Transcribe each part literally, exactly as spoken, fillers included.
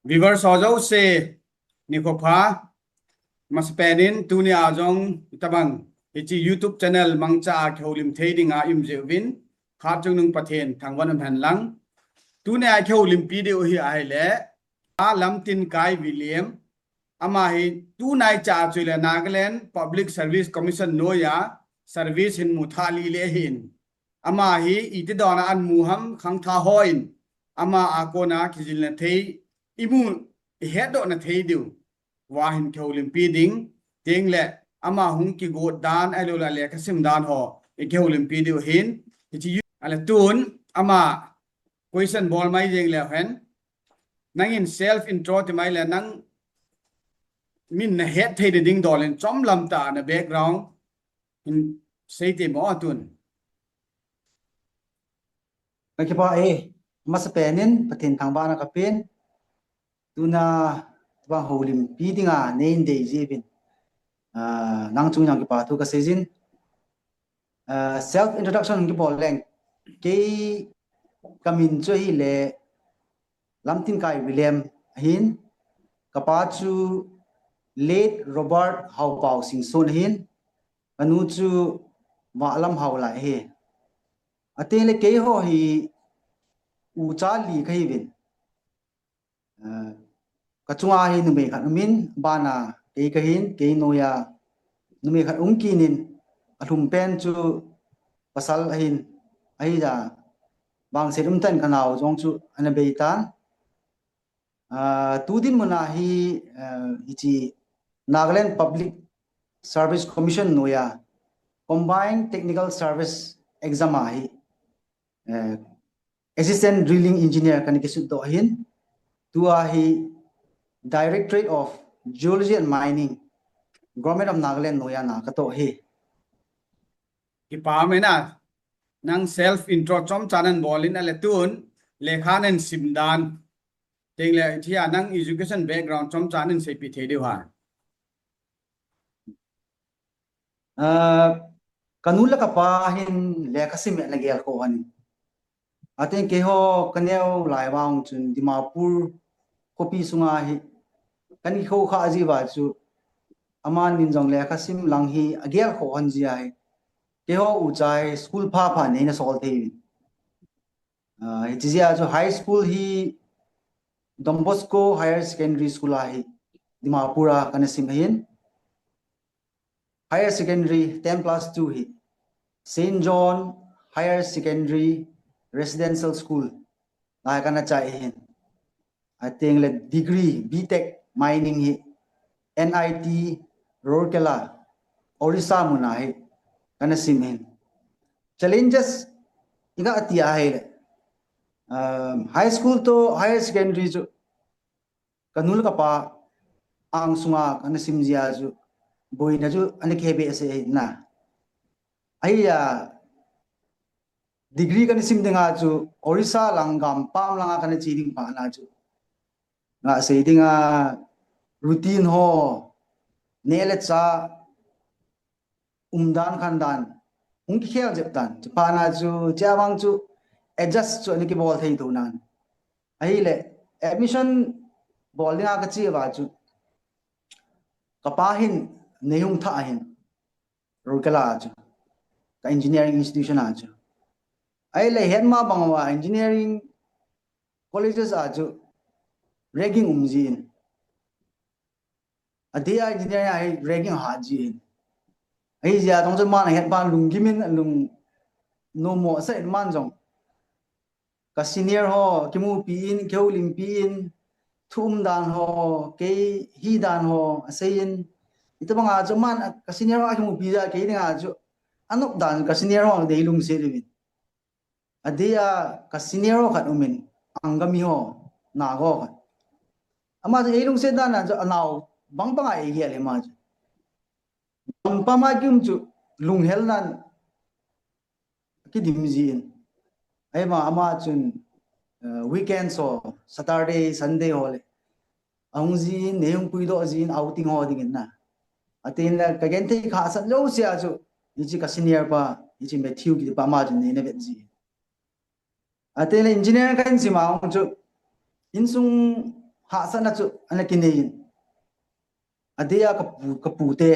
Viewers ho jouse, nikho pha. Masapen in tunia jong itabang hiche YouTube channel mangcha a kihoulim thei dinga ium jeh uvin, khat chungnung Pathen thangvah in umhen lang. Tunia kihoulimpi diu hi ahile, a Lamtinkai William, ama hi tunaicha a chu le Nagaland Public Service Commission noiya service hin mu tha lele ahin. Ama hi iti dona ahin mu ham khangthah hon, ama a kona kijilna thei, imu ihetdohna thei diu va hin kihoulimpi ding, tengle ama hung kigot dan, ahilouleh lekha sim dan ho, ikihoulimpi diu ahin, hiche yu-, ahile tun, ama question bol mai jeng leu hen, nangin self intro ti mai le nang min nahet thei ding dol in chomlam tah a na background hin sei temo tun. Kakipah e, masapen in Pathen thangvahna kapen. Tuna tabang houlimpi dinga neihin dei jeh uvin, ah, nang chunga kipa thu kasei jin. Ah, self introduction kibol leng. Kei kamin chu ahile Lamtinkai William ahin, kapa chu late Robert Haopao Singson ahin, kanu chu Vahlam Haolai ahi. Atengle keiho hi ucha li kahiuvin. Ah, kachunga hi numei khat umin, bana kei kahin, kei noiya numei khat um kit in, alhumpen chu pasal ahin, ahija vangset umtah in kanao jong chu ana bei tan. Ah, tu dinmun a hi, ah, hiche Nagaland Public Service Commission noiya Combined Technical Service Exam a hi, eh, Assistant Drilling Engineer kana kisutdoh ahin, tua hi Directorate of Geology and Mining, Government of Nagaland noiya na katoh ahi. Kipah mena, nang self intro chomcha nahin bol in ahile tun, lekha nahin sim dan, tengle hiche a nang education background chomcha nahin seipeh thei diu ham? Ah, kanu le kapa hin lekha sim a ana gelkhoh hon in. Atin keiho kaneo lai vang chun Dimapur khopi sunga hi kana kikhoh kha jeh uva chu, amanin jong lekha sim lang hi agelkhoh hon jeh ahi. Keiho ucha hi school pha pha neina sol thei uvin. Ah, hiche jeh a chu high school hi Don Bosco Higher Secondary School ahi, Dimapur a kana sim ahin. Higher Secondary ten plus two hi Saint John Higher Secondary Residential School a kana chai ahin. Atengle degree B Tech Mining hi N I T Rourkela, Orissa muna hi kana sim ahin. Challenges iga ti ahile, um, high school toh higher secondary chu kanu le kapa angsunga kana sim jeh a chu boina chu ana kihe behseh ahi na. Ahia, degree kana sim dinga chu Orissa lang gampam langa kana che ding phat na chu, nga sei dinga routine ho, neh le chah, umdan khandan hung kikhel jep tan. Chuphat na chu, chea vang chu adjust chu ana kibol thei tou nan. Ahile, admission bol dinga kache uva chu, kapa hin neihung thah ahin, Rourkela a chu, ka engineering institution a chu. Ahile, hetma bang uva engineering colleges a chu ragging um jin. Adeh a engineering a hi ragging ahat jin. Ahijeh a jong chu aman ahet phat lunggim in, alung nommo asah in aman jong, ka senior ho kimupi in, kihoulimpi in, thu umdan ho, kei hidan ho asei in, hitobang a chu aman ka senior ho akimupi jeh a kei dinga chu anop dan ka senior ho dei lungset uvin. Adeh a ka senior ho khat umin, Angami ho, Naga ho khat. Ama chu eilungset dan a chu anao bang bang a eigel e ama chu. Gampam a kium chu lunghel nan kidim jin. Ahima ama chun, eh, weekends ho, Saturday, Sunday ho le ahung jin, neihung puidoh jin, outing ho dingin na. Atin le kagenthei khahsat jouse a chu, hiche ka senior pa, hiche Matthew kiti pa ama chun neina vet jin. Atin le engineer kahin sim a hung chu, insung hahsatna chu ana kinei in. Adeh a ka pu, ka pute,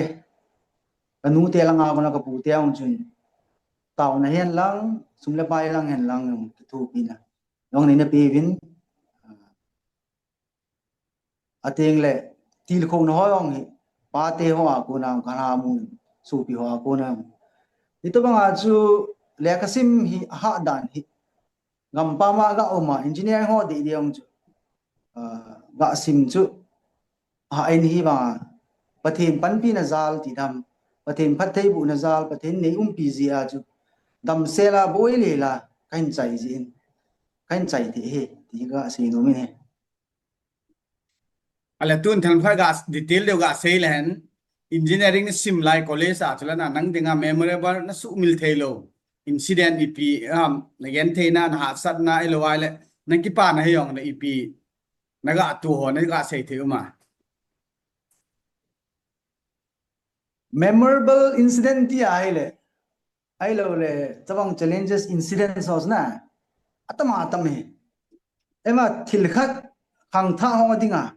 ka nute langa kona ka pute ahung chun, taona hen lang, sum le pai lang hen lang, kithopi na jong neina peuvin, ateng le, tilkhouna ho jong hi, pate ho a kona, kana mun, sopi ho a kona. Hitobanga chu, lekhasim hi, ahahdan hi, gampam a ga um a, engineer ho deh deh jong chu, ah, ga sim chu, ahin hivanga, Pathen panpina jal ti dam, Pathen phattheibohna jal, Pathen in eiumpi jeh a chu, damsel a boi lela, kahin chai jeh in, kahin chai thei e, ti ga seinom in ahi. Ale tun themkhat ga detail deu ga sei lehen, engineering na sim lai college a chu le na nang dinga memorable na sumil theilou incident ipi ham, na gentheina, na hahsatna, ahilou le, na kipana hi jong na ipi, na ga tu ho, na ga sei thei um a. Memorable incident ti ahile, ahilou le, chavang challenges, incidents ho na, atam atam hi. Ema thil khat khangthah ho dinga,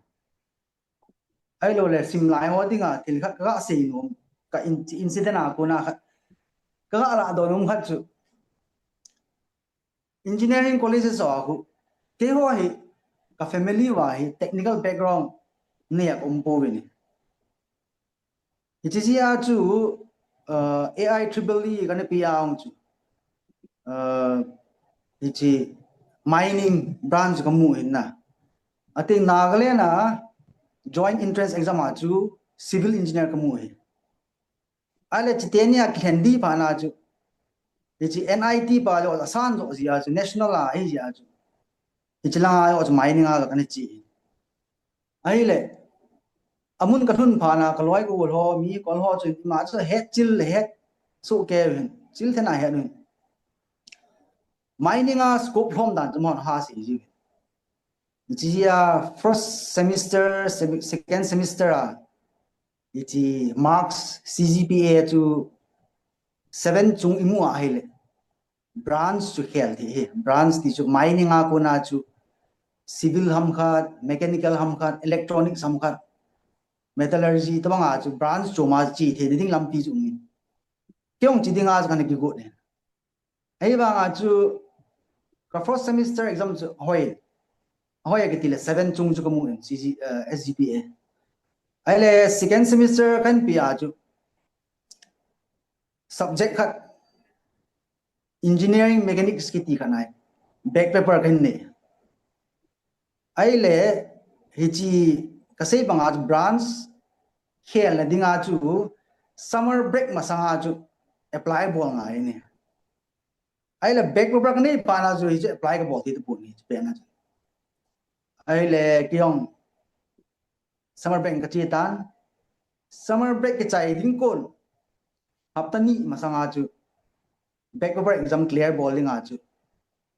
ahilou le, simlai ho dinga, thil khat ka ga seinom, ka in-, incident a kona khat, ka ga lahdoh nom khat chu, engineering colleges a khu, keiho hi, ka family uva hi, technical background nei a um pouvin. Hiche jeh a chu, uh, A I triple E kana pe a ahung chu, uh, hiche mining branch kamu in na. Ateng Nagaland a joint entrance exam a chu civil engineer kamu hi. Ahile chuteni a kilhen ding phat na chu, hiche N I T pa jong asan jo jeh a chu, national a ahi jeh a chu, hiche langa jong chu mining a kana che. Ahile, amun kalhun phat na, kaloi kagol ho, mi kol ho chun, ima chu hetchil le het soh kei uvin, chil thei na het uvin. Mining a scope lhom dan chu amahon ahasei jiuvin. Hiche a first semester, semi-, second semester a, hiche marks C G P A chu seven chung imu a ahile, branch chu khel thei hi. Branch ti chu mining a kona chu civil ham khat, mechanical ham khat, electronics ham khat, metallurgy, tobanga chu branch chom a che theina ding lampi chu um in. Kei jong che dinga chu kana kigot in. Ahivanga chu ka first semester exam chu ahoi. Ahoi a kiti le seven chung chu kamu in C G, uh, S G P A. Ahile second semester kahin pe a chu subject khat, engineering mechanics kiti khat ahi, back paper kahin nei. Ahile, hiche kasei banga chu branch khelna dinga chu summer break masanga chu apply bol ngai in. Ahile back paper kanei phat na chu hichu apply kabol thei tapon hichu pen na chu. Ahile kei jong summer break kache tan. Summer break kichai ding kon, hapta ni masanga chu back paper exam clear bol dinga chu,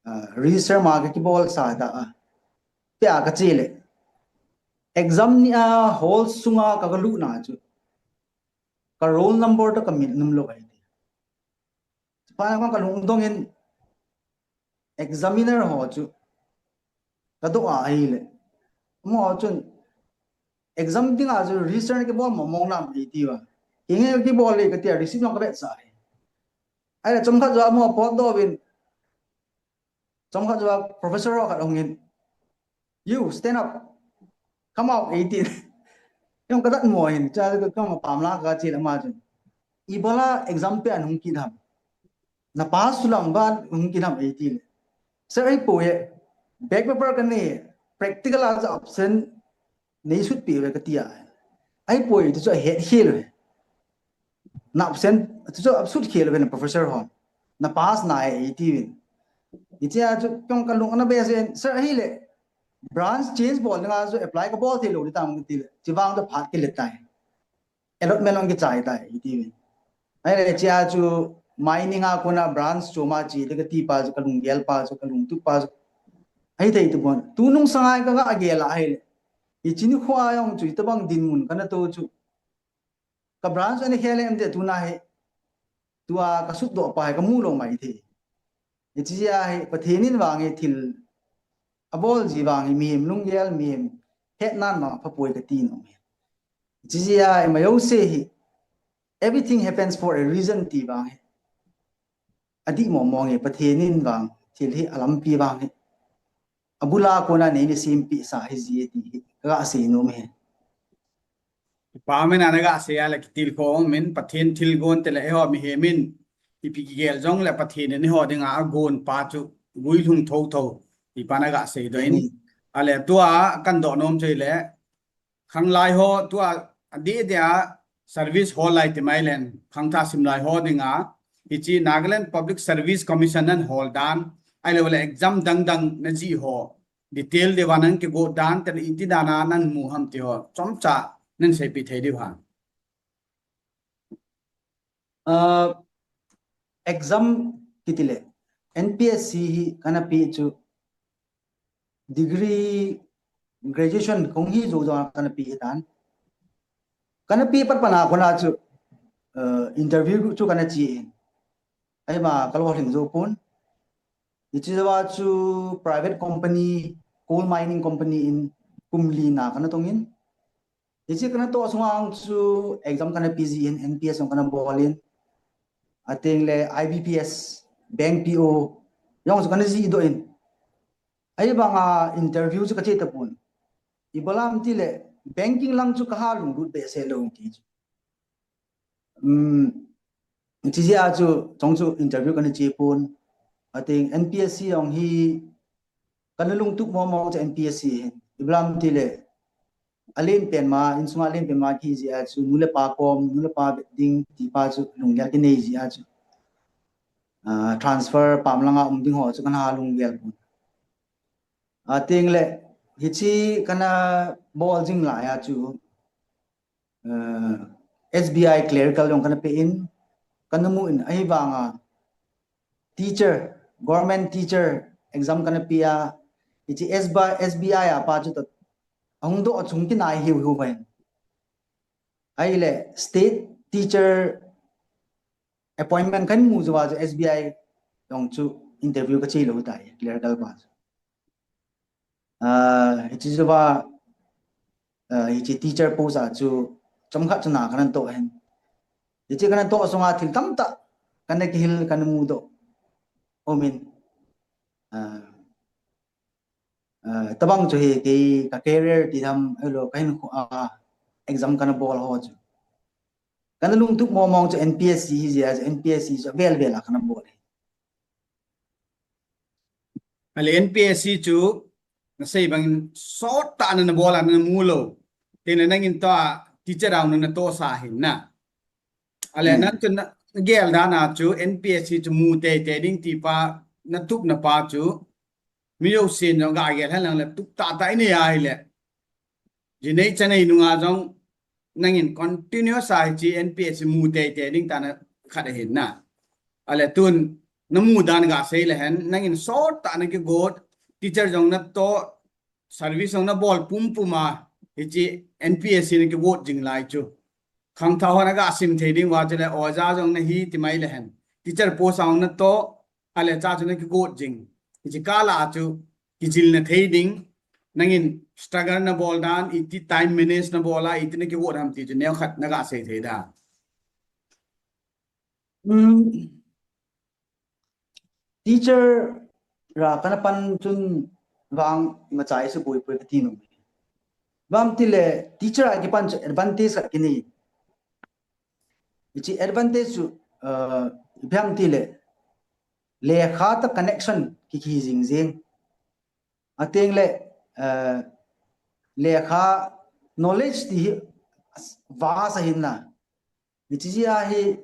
ah, register ma kakibol sa ta a. Tia kache le, exam ni a hall sunga ka, kalut na chu, ka roll number toh kamin nom lou ahi. Chuphat na kon kalungdong in, examiner ho chu kadoh a ahile, amaho chun exam dinga chu register nakibol mong mong nam eiti uva. Kei nge kakibol e katia, receipt jong kavetsah e. Ahile chomkhat jouva amaho potdoh uvin, chomkhat jouva professor ho khat ahung in, "You stand up, come out," eiti. Kei jong kadatmo in, chua kei jong apam lang kache le ama chun, "Ibola exam pen hung kit ham? Na pass chu lam ba hung kit ham?" eiti le, "Sir, ahipoi, back paper kanei, practical a chu absent neisutpeh uve," katia. "Ahipoi, ti chu ahet khel uve. Na absent, ti chu absut khel uve na professor hon. Na pass nai," eiti uvin. Hichea chu kei jong kalung ana behseh in, "Sir, ahile branch change bol dinga chu apply kabol thei lou ding tam," kati le, "Chuvang chu phat kile tai. Allotment jong kichai tai," eiti uvin. Ahile hichea chu mining a kona branch chom a che ding kati pa chu, kalunggel pa chu, kalungtup pa chu, ahithei tapon. Tunung sanga kaga gel a ahile, hiche nikho a jong chu hitobang dinmun kana to chu, ka branch ana khel em ti tuna hi, tua kasutdoh pa hi kamu lou maithei. Hichea hi Pathen in vang hi thil abol ji vang hi mihem lunggel, mihem hetnan vang apha poi kati nom e. Chijia ima jouse hi, everything happens for a reason ti vang hi. Adih mong mong e, Pathen in vang, thil hi alampi vang hi. Abula kona nei ni simpisa hi ji e ti hi, kaga sei nom e. Pa min ana ga sei a le kitilkhou min Pathen thilgon te le eiho mihem in ipi kigel jong le Pathen in eiho dinga agon pa chu guilhung thotho ti pa na ga sei doh in. Ale tua kan doh nom chu le khanglai ho tua adeh deh a service hol lai ti mai len khangthah sim lai ho dinga hiche Nagaland Public Service Commission nan hol dan ahilou le exam dang dang na jih ho detail deuva nan kigot dan, te iti dan a nan mu ham ti ho, chomcha nan seipeh thei diu ham? Ah, exam kiti le, N P S C hi kana pe chu degree, graduation kong hi jou jou kana pe hi tan. Kana pe pat pat na kona chu, ah, interview chu kana che in. Ahima ka lolhing jou pon. Hiche jouva chu private company, coal mining company in kum li na kana tong in. Hiche kana toh sunga chu exam kana pe ji in, N P S jong kana bol in. Ateng le I B P S, bank P O, jong chu kana ji doh in. Ahivanga interview chu ka che tapon. Ibola ham ti le banking lang chu ka ha lunglut behseh lou ti chu. Um, chijia chu, chong chu interview kana che pon. Ateng N P S C jong hi kana lungtup mong mong chu N P S C hin. Ibola ham ti le, alen pen ma, insunga alen pen ma kiji a chu, nu le pa kom, nu le pa vet ding, ti pa chu, lunggel kinei ji a chu. Ah, transfer, pam langa um ding ho chu, kana ha lunggel pon. Ateng le, hiche kana bol jing lai a chu, ah, S B I clerical jong kana pe in, kana mu in, ahivanga teacher, government teacher exam kana pe a, hiche S B I, S B I a pa chu ta, ahung doh chung kinai hiu hiu ven. Ahile, state teacher appointment kana mu jouva chu S B I jong chu interview ka che lou tai, clerical pa chu. Ah, hiche jouva, ah, hiche teacher post a chu chomkhat chu na kana toh hen. Hiche kana toh sunga thil tamtah kana kihil kana mudoh. Aum in. Ah, ah, tabang chu hi kei ka career ti dam, ahilou, ka hinkho a exam kana bol ho chu. Kana lungtup mong mong chu N P S C hi jia, N P S C chu vel vel a kana bol hi. Ale N P S C chu, na sei bang sot tah na na bol a na mu lou. Teng le nangin tua teacher a na na tosa hin na. Ale nan chu na gel dan a chu N P S C chu mu tei tei ding ti pa, na tup na pa chu. Mi jousen jong ga gel hen lang le tup tah tah i nei a hile. Ji nei cha nei nunga jong nangin continuous a hiche N P S C mu tei tei ding tah na khat ahin na. Ale tun na mu dan ga sei le hen, nangin sot tah na kigot, teacher jong na toh, service jong na bol pum pum a, hiche N P S C na kigot jing lai chu. Khangthah ho na ga sim thei ding uva chu le, oja jong na hi ti mai le hen. Teacher post a jong na toh, ale cha chu na kigot jing. Hiche kah a chu kijil na thei ding. Nangin struggle na bol dan, iti time manage na bol a, iti na kigot ham ti chu neokhat na ga sei thei da. Um, teacher a kana pan chun vang ima chai su boi boi kati nom. Vang ti le teacher a kipan chu advantage khat kinei. Hiche advantage chu, uh, ipi ham ti le, lekha tah connection ki, ki jing jing. Ateng le, uh, lekha knowledge ti hi vast ahin na. Hiche jia hi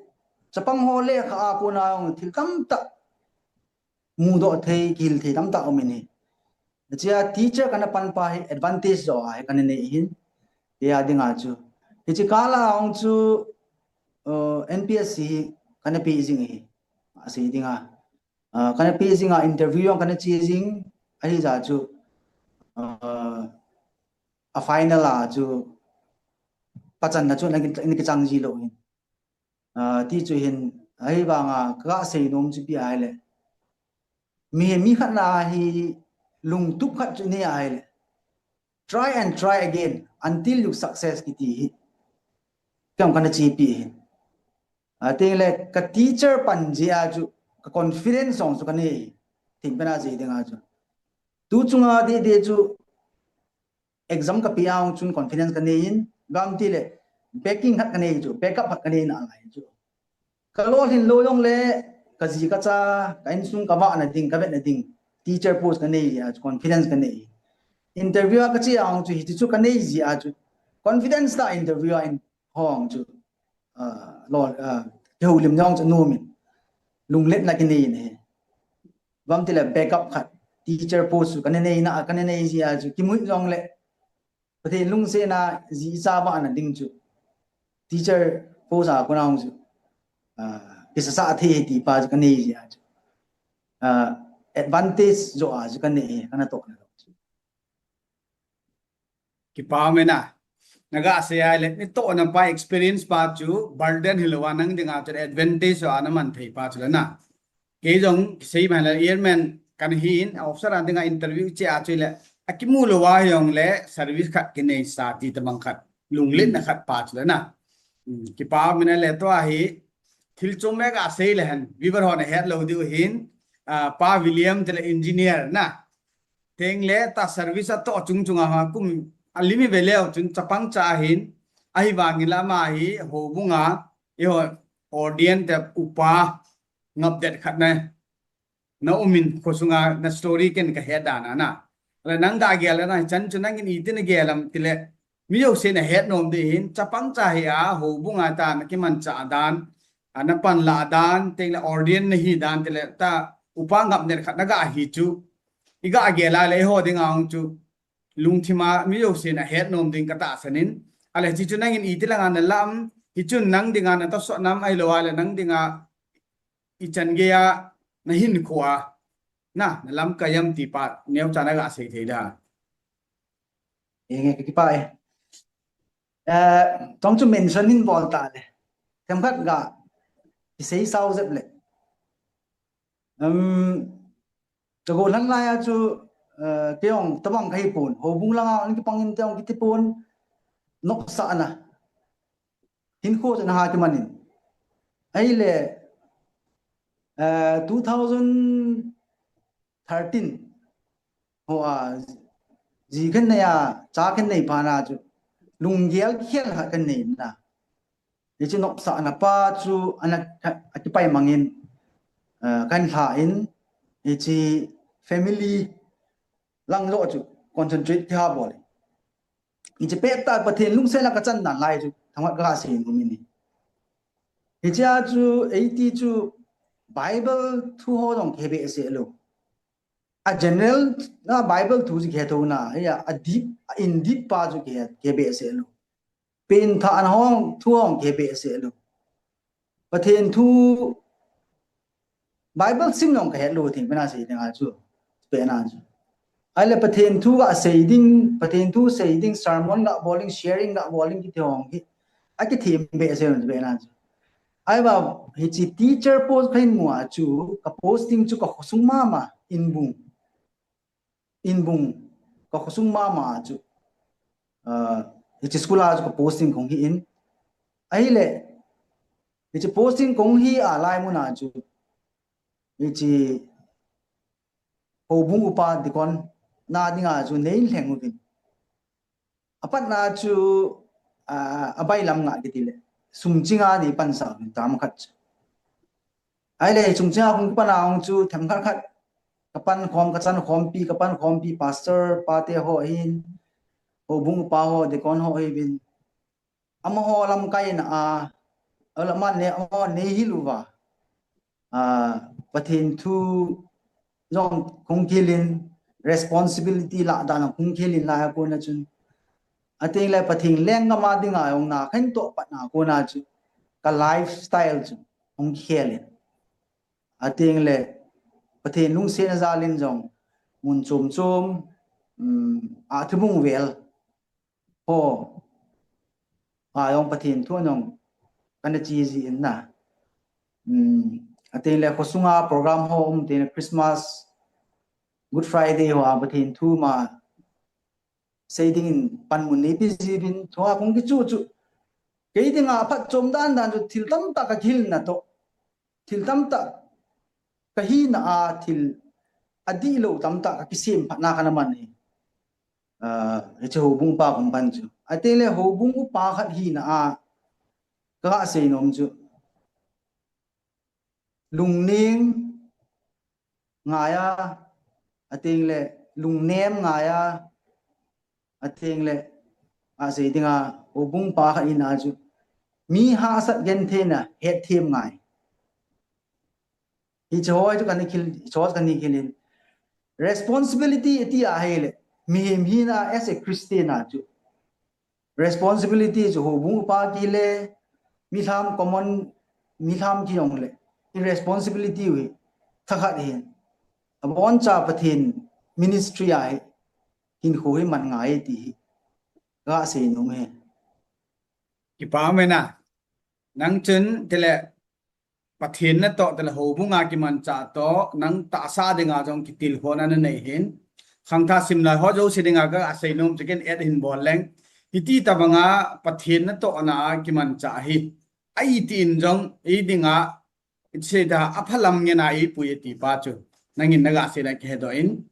chapang ho lekha a kona jong thil tamtah mudoh thei, kihil thei tamtah um in hi. Hichea teacher kana pan pa hi advantage jo a hi kana nei hin. Tia dinga chu. Hiche kah a jong chu, uh, N P S C hi kana pe jing hi. Asei dinga. Uh, kana pe jing a interview jong kana che jing. Ahi ja chu, uh, a final a chu pachanna chu na ki, na kichang ji lou hin. Ah, ti chu hin, ahivanga ka sei nom chu ipi ahile. Mi, mi khat na hi lungtup khat chu nei ahile. try and try again until you success kiti hi. Kei jong kana chepi hi. Atengle ka teacher pan jeh a chu ka confidence jong chu kanei. Thingpen a jeh ding a chu. Tu chunga deh deh chu exam kape a chun confidence kanei in, gamtile backing khat kanei chu, backup khat kanei nalai chu. Kalolhin lou jongle, kaji kacha, ka insung kavahna ding, kavetna ding, teacher post kanei a chu confidence kanei. Interview a kache a chu, hichu chu kanei jeh a chu, confidence tah interview a in hung chu, ah, lo, ah, kihoulim jong chu anom in, lungletna kinei in ahi. Gamtile backup khat, teacher post chu kana neina, kana nei jeh a chu, kimu jongle, Pathen lungsetna jeh a vahna ding chu, teacher post a kona hung chu, ah, kisasa thei ti pa chu kanei jeh a chu, ah, advantage jo a chu kanei, kana tohna chu. Kipa um e na. Naga sei a le, natohna pa experience pa chu burden hilou a nang dinga chu advantage a naman thei pa chu le na. Kei jong kisei ma le airman kana hi in, officer a dinga interview che a chu le, akimu lou a jongle service khat kinei sa ti tabang khat, lungletna khat pa chu le na. Hmm, kipa um e na le tua hi, thil chom e kasei le hen, viewer hon ahet lou diu hin, ah, Pa William tile engineer na. Tengle ta service atoh chung chunga kum alim ive leu chun chapang cha ahin, ahivangin la ama hi houbunga, eiho ordain te upa ngapdet khat na, na um in khosunga na story ken kahet dan a na. Le nang ga gel na chan chu nangin iti nagel am tile, mi jousen ahet nom ding hin, chapang cha hi a houbunga ta nakimanchah dan, a napanlah dan, tengle ordain nahi dan tile, ta upa ngapdet khat naga hi chu, iga gel a le eiho dinga hung chu, lungthim a mi jousen ahet nom ding katahsan in, ale hichu nangin iti langa nalah am, hichun nang dinga natohsah nam ahilou a le nang dinga ichan gei a nahinkho a, na, nalamkai am ti pa neocha naga sei thei da. Enge, ka kipa e. Eh, tong chu mention hin bol ta le. Themkhat ga kisei sao jep le. Um, ka gollhang lai a chu, eh, kei jong tabang kahi pon. Houbung langa ana kipang in te jong kiti pon. Nopsahna. Hinkho chu ana ha kiman in. Ahile, eh, two thousand thirteen ho a, ji kanei a, cha kanei phat na chu, lunggel khel khat kanei na. Hiche nopsahna pa chu ana, akipaimang in, eh, kana lha in, hiche family lang joh chu concentrate kiha bol in. Hiche pettah Pathen lungsetna kachan dan lai chu, themkhat kasei nom in ahi. Hichea chu, eiti chu, Bible thu ho jong kihe behseh lou. A general na Bible thu chu kihe thou na, hia, a deep, a in deep pa chu kihe, kihe behseh lou. Pengthahna ho, thu ho kihe behseh lou. Pathen thu, Bible sim jong kahet lou thingpen a sei ding a chu, pen a chu. Ahile Pathen thu gasei ding, Pathen thu sei ding, sermon gabol ding, sharing gabol ding kiti ho hi, akithem behseh pen a chu. Ahivang hiche teacher post kahin mu a chu, ka posting chu ka khosung mama, Inbung. Inbung, ka khosung mama chu, ah, hiche school a chu ka posting kahung hi in. Ahile, hiche posting kahung hi a lai mun a chu, hiche houbung upa deacon na dinga chu nei lheng uvin. Apatna chu, ah, abailam nga kiti le, sum chinga nei pansah uvin term khat chu. Ahile, sum chinga hung pan a hung chu, themkhat khat, kapan khom, kachan khompi, kapan khompi, pastor pate ho hin, houbung upa ho, deacon ho hi uvin. Amaho lamkaina a, alamang le, amaho nei hil uva. Ah, Pathen thu jong kahung khel in, responsibility lah dan kahung khel in lai a kona chun. Atengle Pathen lenggam a dinga jong na kahin toh patna kona chu, ka lifestyle chu hung khel in. Atengle Pathen lungsetna jal in jong mun chom chom, um, a thibung vel ho a jong Pathen thu a jong kana che ji in na. Um, atengle khosunga program ho um, atengle Christmas, Good Friday ho a Pathen thu ma seiding in panmun neipe jiuvin, thua kong kichu chu. Kei dinga phatchom dan dan chu thil tamtah kakihilna toh, thil tamtah kahina a thil adihlou tamtah kakisem phatna kana man hi. Ah, hiche houbung upa kong pan chu. Atile houbung upa khat hina a kasei nom chu. Lungning ngaiya, atile lungnem ngaiya, atile asei dinga houbung upa khat hina chu. Mi hahsat gentheina hetthem ngai. Hiche ho chu kana khel, hiche ho kana khel in. Responsibility iti ahile, mihem hina as a Christian a chu. Responsibility chu houbung upa kile, milham common, milham kijongle. I responsibility u hi, thakhat hin. Aboncha Pathen ministry a hi, hinkho hi man ngai ti hi. Kasei nom hi. Kipa mena. Nang chun tile Pathen natoh tile houbunga kimanchah toh, nang tahsa dinga jong kitilkhouna nanei hin. Khangthah simlai ho jouse dinga kasei nom chu ken add hin bol leng. Hiti tobanga Pathen natohna a kimanchah hi. Ahi tin jong, ei dinga, isei da aphalam ngen a eipui e ti pa chu. Nangin nagasei le kihedoh in.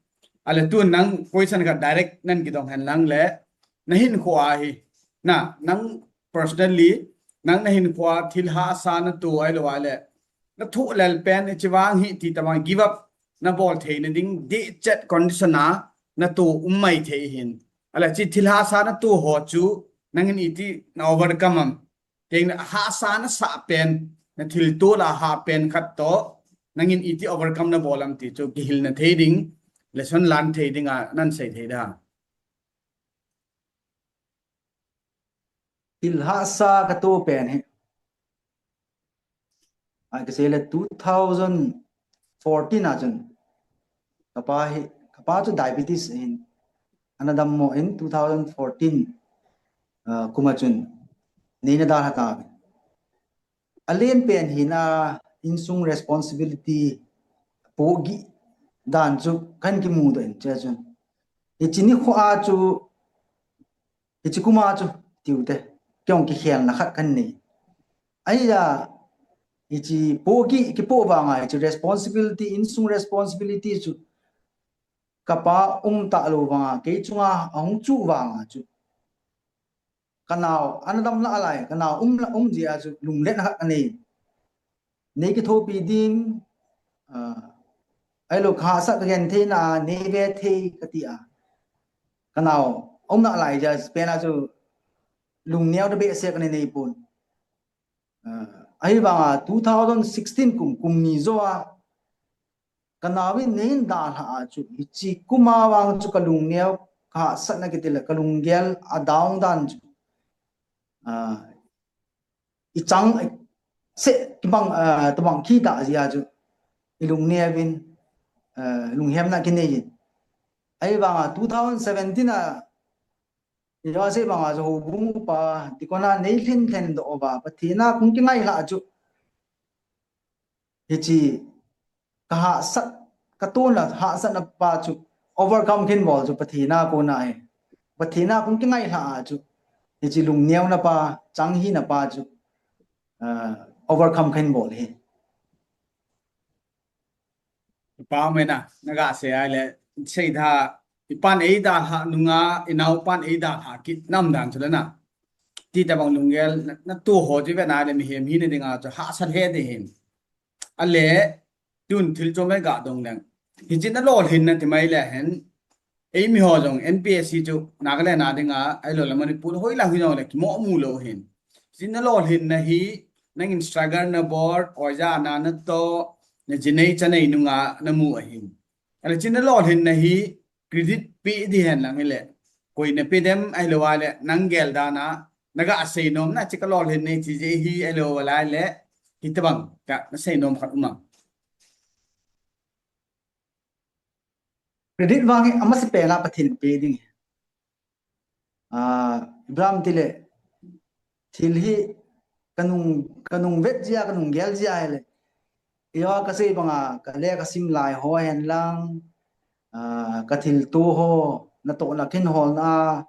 Ale tun nang question khat direct nan kidong hen lang le. Nahinkhoa hi. Na, nang personally, nang nahinkhoa thil hahsa nato ahilou le. Nathoh lel pen hiche vang hi ti tobang give up nabol theina ding dehchet condition a nato um maithei hin. Ale hiche thil hahsa nato ho chu nangin iti na overcome am. Teng hahsa nasah pen, nathilto la hah pen khat toh, nangin iti overcome nabol am ti chu kihilna thei ding, lesson learn thei dinga nan sei thei da. Thil hahsa kato pen hi. Ai kasei le two thousand fourteen a chun. Kapa hi, kapa chu diabetes hin. Ana dammo in two thousand fourteen, ah, kum a chun. Neina dalha tauvin. Alen pen hina insung responsibility pohgih dan chu kahin kimudoh in hiche chun. Hiche nikho a chu Hiche kum a chu, tiu te, kei jong kikhelna khat kahin nei. Ahia, hiche pohgih, kipoh vanga, hiche responsibility, insung responsibility chu, kapa um talou vanga, kei chunga ahung chu vanga chu. Kanao, ana dam nalai, kanao um la, um jia chu, lungletna khat kanei. Nei kithopi ding, ah, ahilou kahahsat kagentheina, nei ve thei kati a. Kanao, aum nalai jia, pen a chu lungneo ta behseh kana nei pon. Ah, ahivanga two thousand sixteen kum, kum ni jou a, kanao in nei dalha a chu, hiche kum a vang chu kalungneo, kahahsatna kiti le, kalunggel, adown dan chu. Ah, ichang se kibang, ah, tobang kida jia chu ilungneo vin, ah, lunghemna kinei in. Ahivanga two thousand seventeen a, ijou se banga chu houbung upa, deacon a nei lhin lhen doh uva, Pathen a kong kingailha chu. Hiche, kahahsat, katona hahsatna pa chu, overcome kahin bol chu, Pathen a kona hi. Pathen a kong kingailha a chu, hiche lungneona pa, chang hina pa chu, ah, overcome kahin bol hi. Ipa mena, nagasei a le, seida, ipan eidalha nunga, inaopan eidalha kit nam dan chu le na. Ti tobang lunggel, na, nato ho chu vena le mihem hina dinga chu, hahsat he ding hin. Ale, tun thil chom e gadong leng. Hiche nalolhinna ti mai le hen. Eimi ho jong N P S C chu Nagaland a dinga, ahilou le Manipur hoilang hijongle kimo mu lou hin. Hiche nalolhinna hi, nangin struggle nabol, oja na nato, najinei chanei nunga namu ahin. Ale hiche nalolhinna hi, credit pe ding hen lang hile. Koi nape dem ahilou le, nang gel dan a, nagasei nom na, hiche kalolhinna hi, hiche hi ahilou le, hitobang, ka, nasei nom khat um am. Credit vang hi amasapen a Pathen pe ding. Ah, Abraham tile, thil hi kanung, kanung vet jia, kanung gel jia hile. Ijou kasei banga, kale kasim lai ho hen lang, ah, kathilto ho, natohna kin holna,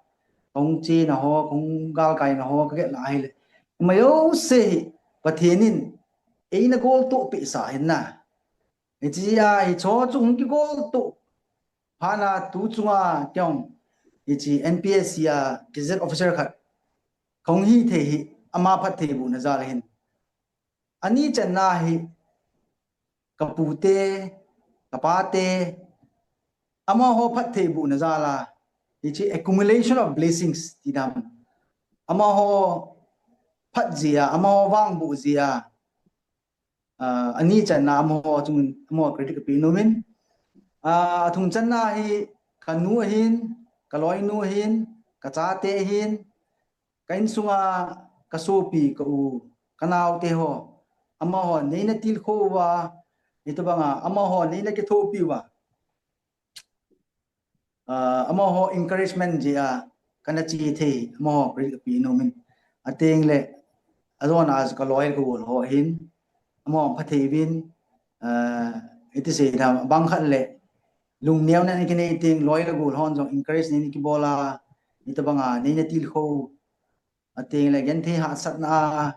kong chena ho, kong galkaina ho, kaget na ahile. Mayo se hi, Pathen in, eina gol to pe sa hin na. Hiche a, hicho chu hung kigol to. Phana tu chunga kyong, hiche N P S C a gazette officer khat. Kong hi thei hi, ama phattheibohna jal hin. Ani channa hi, kapute, kapate, amaho phattheibohna jal a, hiche accumulation of blessings ti dam. Amaho phat jia, amaho vangboh jia, ah, ani channa amaho chung, amaho credit kape nomin. Ah, athum channa hi kanu ahin, kaloinu ahin, kachate ahin, ka insunga kasopi, ka u, kanaote ho, amaho neina tilkhou va, hitobanga, amaho neina kithopi va. Ah, amaho encouragement jeh a, kana che thei, amaho credit kape nomin. Ateng le, ajona kaloi kagol ho hin, amaho phatthei vin, ah, iti sei dam, bang khat le, lungneo na kinei teng, loi le gol hon jong encourage neina kibol a, hitobanga, neina tilkhou, ateng le genthei hahsatna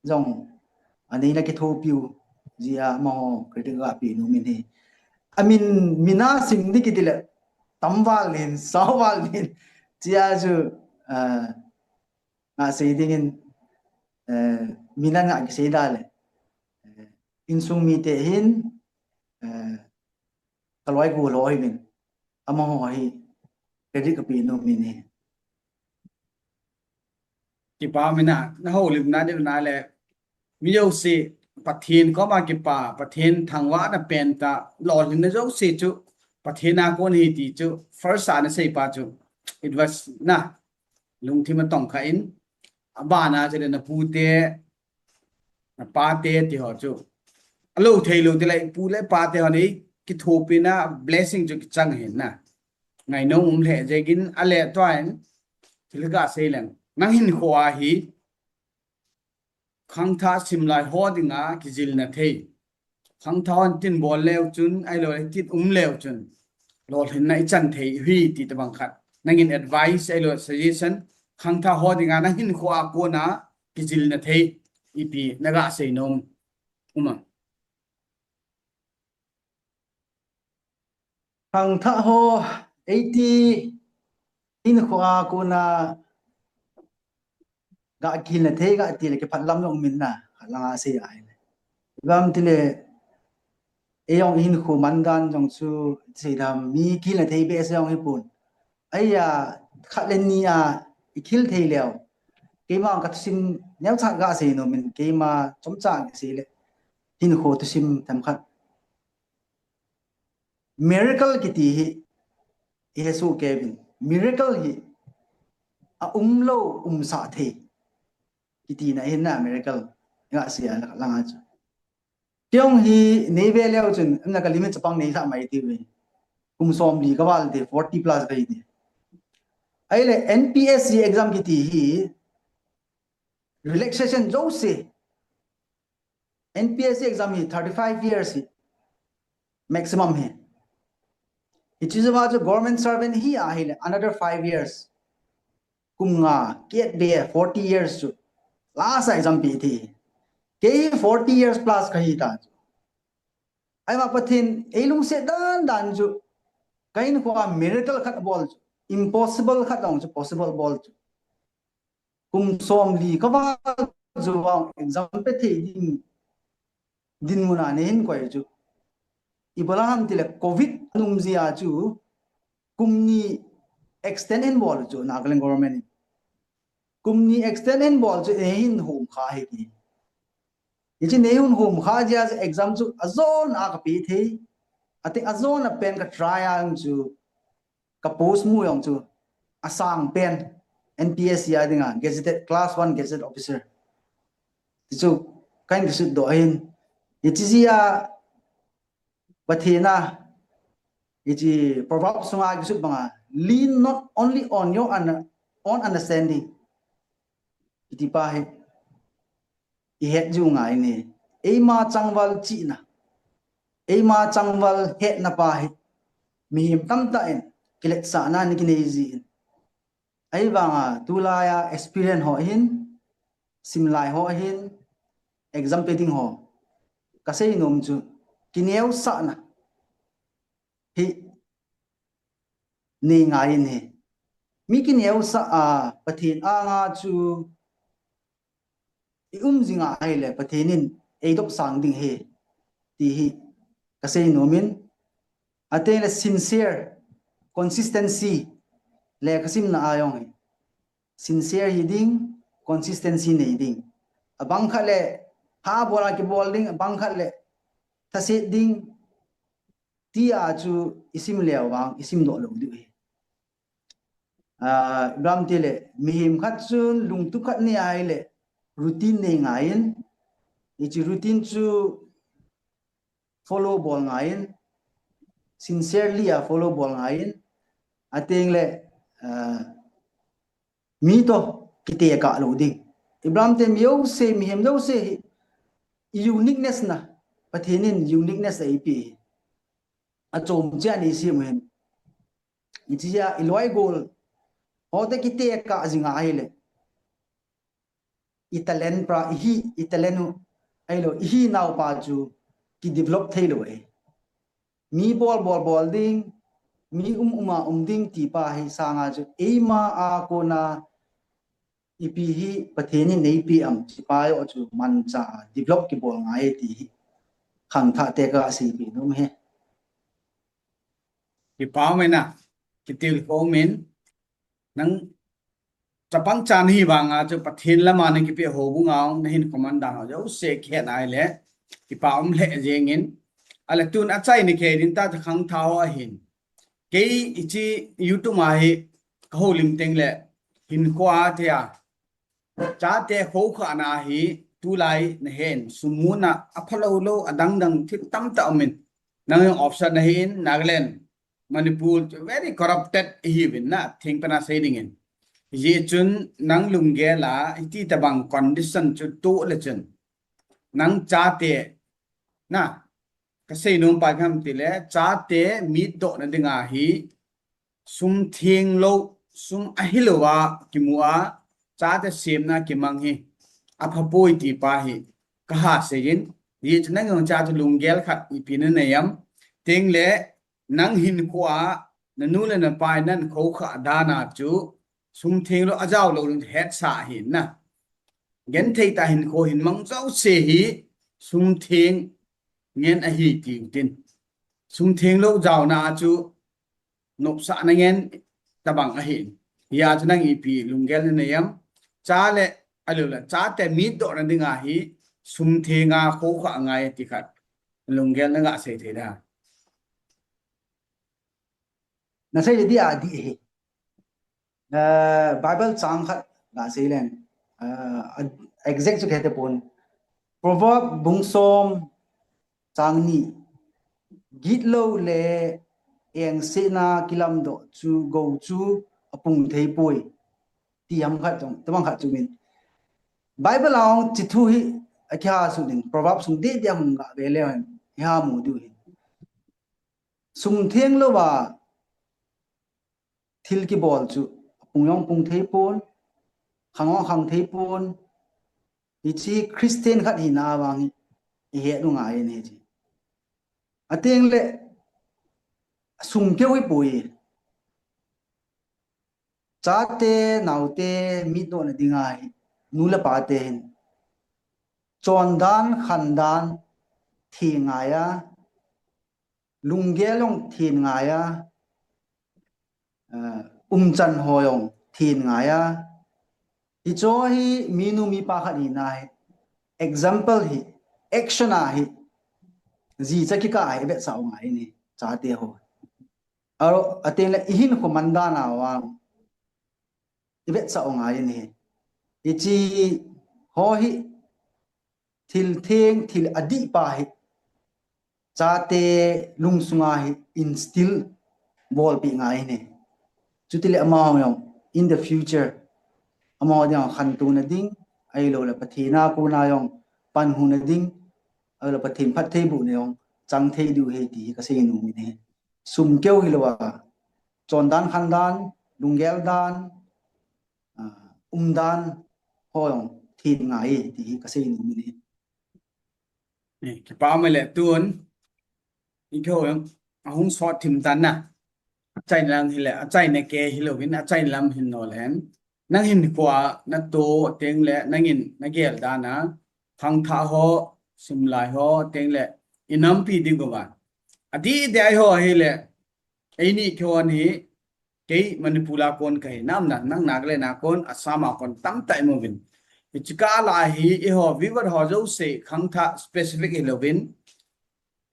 jong, aneina kithopiu jeh a amaho credit kape nomin hi. Amin, mina sim ding kiti le, tamval nin, saoval nin, chia chu, ah, nga sei dingin, eh, mina nga kisei da le, eh, insung mite hin, eh, kaloi kagol ho hin, amaho hi credit kape nomin hi. Kipa mina, na houlimna ding na le, mi jouse, Pathen koma kipa, Pathen thangvahna pen tah, lolhinna jouse chu, Pathen a kon ahi ti chu, first a na seipa chu, it was na, lungthim a tongkha in, abana chule na pute, na pate ti ho chu. Alou thei lou ti le, pu le pate ho nei, kithopina, blessing chu kichang hin na. Ngainom um lheh jeh in, ale tua in, thil kasei leng. Nang hinkho a hi, khangthah simlai ho dinga kijilna thei. Khangthah hon tin bol leu chun, ahilou le tin um leu chun, lolhinna ichan thei hi ti tobang khat. Nangin advice ahilou suggestion, khangthah ho dinga nang hinkho a kona kijilna thei, ipi naga seinom um am? Khangthah ho, eiti hinkho a kona ga kihilna thei ga ti le kiphatlam jong um in na, khat langa sei ahile. Ipi ham ti le, eijong hinkho mandan jong chu, sei dam, mi kihilna thei behseh jong hipon. Ahia, khat le ni a, ikihil thei leu. Keima ka thusim neocha ga sei nomin, keima chomcha ga sei le. Hinkho thusim themkhat. Miracle kiti hi, ihesoh kei uvin. Miracle hi, aumlou, umsah thei. Kiti na hin na miracle. Nga sei a langa chu. Kei jong hi nei ve leu chun, na ka limit chapang nei sa mai ti ve. Kum somli kaval te, forty plus kahi te. Ahile N P S C exam kiti hi, relaxation jouse. N P S C exam hi thirty-five years hi maximum hi. Hiche jeh a chu government servant hi ahile another five years. Kum nga, kiat be forty years chu. Last a exam pe thei. Kei forty years plus kahi ta chu. Ahivang Pathen in eilungset dan dan chu. Ka hinkho a miracle khat bol chu. Impossible khat jong chu possible bol chu. Kum somli kaval chu vang exam pe thei ding dinmun a nei hin koi chu. Ibola ham ti le covid anung jeh a chu kum ni extend hin bol chu Nagaland government in. Kum ni extend hin bol chu nei hin hom kha hi ki. Hiche nei hin hom kha jeh a chu exam chu ajon a kape thei. Ati ajon a pen ka try a chu ka post mu jong chu asang pen N P S C a dinga gazetted class one gazette officer. Ti chu kahin kisut doh hin. Hiche jeh a Pathen a, hiche proverb sunga kisut banga, lean not only on your un-, own understanding. Kiti pa hi. Ihet jiu ngai ni. Eima changval chihna. Eima changval hetna pa hi. Mihem tamtah in. kiletsahna nakinei jin. Ahivanga tulaiya aspirant ho hin, simlai ho hin, exam pe ding ho, kasei nom chu, kineosahna hi nei ngai in ahi. Mi kineosah a Pathen anga chu i um jing ahile Pathen in eidopsang ding ahi, ti hi kasei nom in. Atengle sincere, consistency, lekhasimna a jong hi sincere hi ding, consistency nei ding. Abang khat le ha bol a kibol ding, abang khat le thaset ding, tia chu i sim leu vang i simdoh lou diu ahi. Ah, ipi ham itile, mihem khat chun lungtup khat nei ahile routine nei ngai in, hiche routine chu follow bol ngai in, sincerely a follow bol ngai in, atengle, ah, mi toh kitekah lou ding. Ipi ham itile, mi jouse, mihem jouse hi uniqueness na, Pathen in uniqueness eipeh ahi. Achom cheh a nei sem u ahin. Hichea i loi gol ho toh kitekah jing ahile, i talent pa, i hi, i talent u, ahilou, i hinau pa chu kidevelop thei lou ahi. Mi bol bol bol ding, mi um um a um ding ti pa hi sanga chu eima a kona ipi hi Pathen in eipeh am, hiche pa joh chu manchah a develop kibol ngai ahi ti hi khangthah te kaseipeh nom ahi. Kipa um e na, kitilkhou um in, nang chapang chan hi vanga chu Pathen lama na kipeh houbung a nahin comment dan ho jouse kihet ahile, kipa um lheh jeng in, ahile tun achai nikho din ta chu khangthah ho ahin. Kei hiche YouTube a hi kahoulim tengle hinkho a thei a, chate khoukhahna hi tulai nahen, sum muna aphalou lou, adang dang thil tamtah um in, nang jong opposite nahin, Nagaland, Manipur chu very corrupted ihiuvin na, thengpen a sei ding in. Hijeh chun nang lunggel a hiti tobang condition chu toh le chun, nang chate, na, kasei nom pa ipi ham itile, chate mitdohna dinga hi sum thenglou, sum ahilouva kimu a chate semna kimang hi aphapoi ti pa hi kaha sei in. Hijeh chun nang jong chate lunggel khat ipi nanei am, tengle nang hinkho a nanu le napa in nakhoukhah dan a chu sum thenglou, ajaolou ding hetsah ahin na. Genthei tah a hinkho hin mang jouse hi sum theng ngen ahi tiu tin. Sum thenglou jaona chu nopsahna ngen tobang ahin. Hijeh chun nang ipi lunggel nanei am, cha le, ahilou le chate mitdohna dinga hi sum theng a khoukhah angai ti khat lunggel naga sei thei da. Nasei dih a dih ahi. Eh, Bible chang khat gasei leng. Eh, exact chu kahete pon. Proverb bung som chang ni. Gitlou le engsetna kilamdoh chu gou chu apung thei poi, ti ham khat jong, tobang khat chu min. Bible a hung hiche thu hi akiha sut in, Proverb sung deh deh a hung gave leu hen iha mu diu ahi. Sum thenglouva thil kibol chu apung jong pung thei pon, khang jong khang thei pon. Hiche Christian khat hina vang hi ihet u ngai ahi hiche. Atengle sum keu hipoi. Chate, naote mitdohna dinga hi nu le pate hin chondan, khandan theng ngai a, lunggel jong theng ngai a, eh, umchan ho jong theng ngai a. Hiche hi minu mipa khat hina hi, example hi, action a hi, jicha kikah a hi vetsah u ngai ahi chate ho. Aro, atengle ihinkho mandan a vang ivetsah u ngai ahi. Hiche ho hi thil theng, thil adih pa hi chate lungsunga hi instill bolpeh ngai ahi. Chutile amaho jong in the future, amaho dinga khantouna ding, ahiloule Pathen a kona jong panhuna ding, ahiloule Pathen phattheibohna jong chang thei diu ahi ti hi kasei nom in ahi. Sum keu hilouva, chondan khandan, lunggel dan, ah, umdan ho jong thei ngai ti hi kasei nom in ahi. Eh, kipa um e le tun, i kho jong ahung sot thim tan na. Achaina lang hile, achaina kei hilouvin, achaina lam hin nol hen. Nang hinkhoa nato teng le, nangin nagel dan a, khangthah ho, simlai ho teng le, i nampi ding uva. Adeh deh a eiho hile, eini kihon hi, kei Manipur a kon kahi, nang na, nang Nagaland a kon, Assam a kon, tamtah imu uvin. Hiche kah a hi, eiho, viewer ho jouse, khangthah specific hilouvin,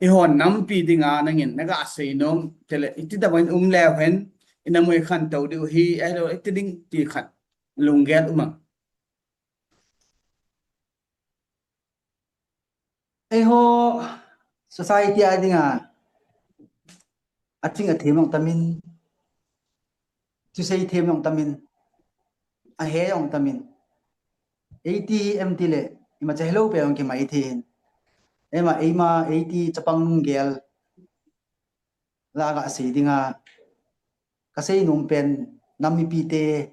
eiho nampi dinga nangin naga seinom, tele, iti tabang in um leu hen, i nam u i khantou diu hi, ahilou, iti ding ti khat, lunggel um am? Eiho society a dinga, aching athem jong tamin, thusei them jong tamin, ahe jong tamin. Eiti hi em tile, imacha helou pen jong kimai thei hin. Eima, eima, eiti chapang lunggel la kasei dinga, kasei nom pen nam mipite,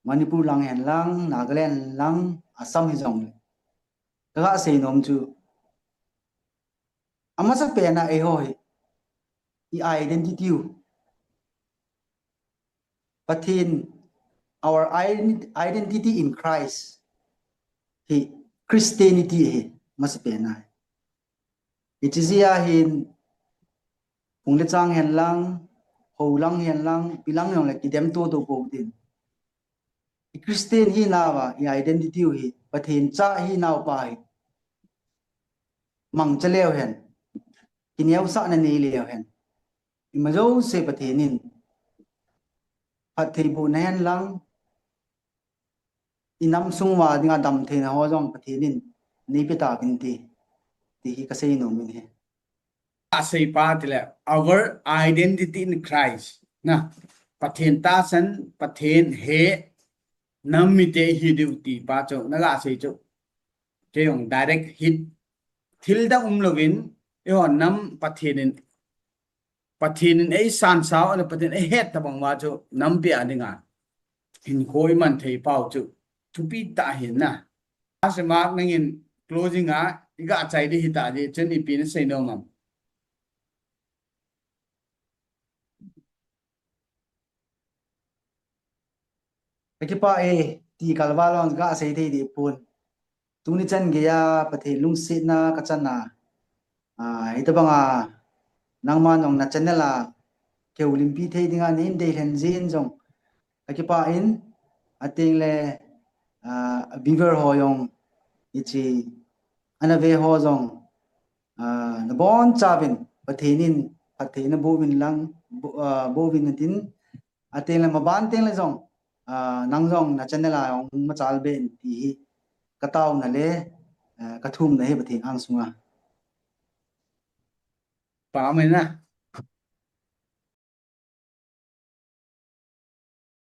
Manipur lang hen lang, Nagaland lang, Assam hijongle, kaga sei nom chu, amasapen a eiho hi, i identity u, Pathen, our ident-, identity in Christ hi Christianity ahi, masapen a. Hiche jeh a hin, phung le chang hen lang, hou lang hen lang, ipi lang jongle kidem toto pou tin. I Christian hinauva, i identity u hi, Pathen cha hinaupa hi mangcha leu hen, kineosahna nei leu hen, ima jouse Pathen in phattheibohna hen lang, i nam sung uva dinga damtheina ho jong Pathen in neipe tauvin ti, ti hi kasei nom in ahi. Asei pa tile, our identity in Christ. Na, Pathen tahsan, Pathen he, nam mite ihi diu ti pa chu, naga sei chu. Kei jong direct hit. Thil dang umlouvin, eiho nam Pathen in, Pathen in eisansau, ahilou Pathen in eihet tabang uva chu, nampi a dinga hinkho iman thei pau chu, thupi tah ahin na. Ase mak nangin closing a, iga chai ding hita jeh chun ipi nasei nom am? Kakipah e, ti kalval jong kasei thei deh pon. Tuni chan geiya Pathen lungsetna kachan a, ah, hitabanga nangman jong na channel a kihoulimpi thei dinga neihin deilhen jeh in jong kakipah in, ateng le, ah, viewer ho jong, hiche ana ve ho jong, ah, nabonchauvin Pathen in phattheina bouvin lang, bo-, ah, bouvin tin, ateng le maban teng le jong, ah, nang jong na channel a jong hung machal be in ti hi kataona le, ah, kathumna ahi Pathen angsunga. Pa mai na,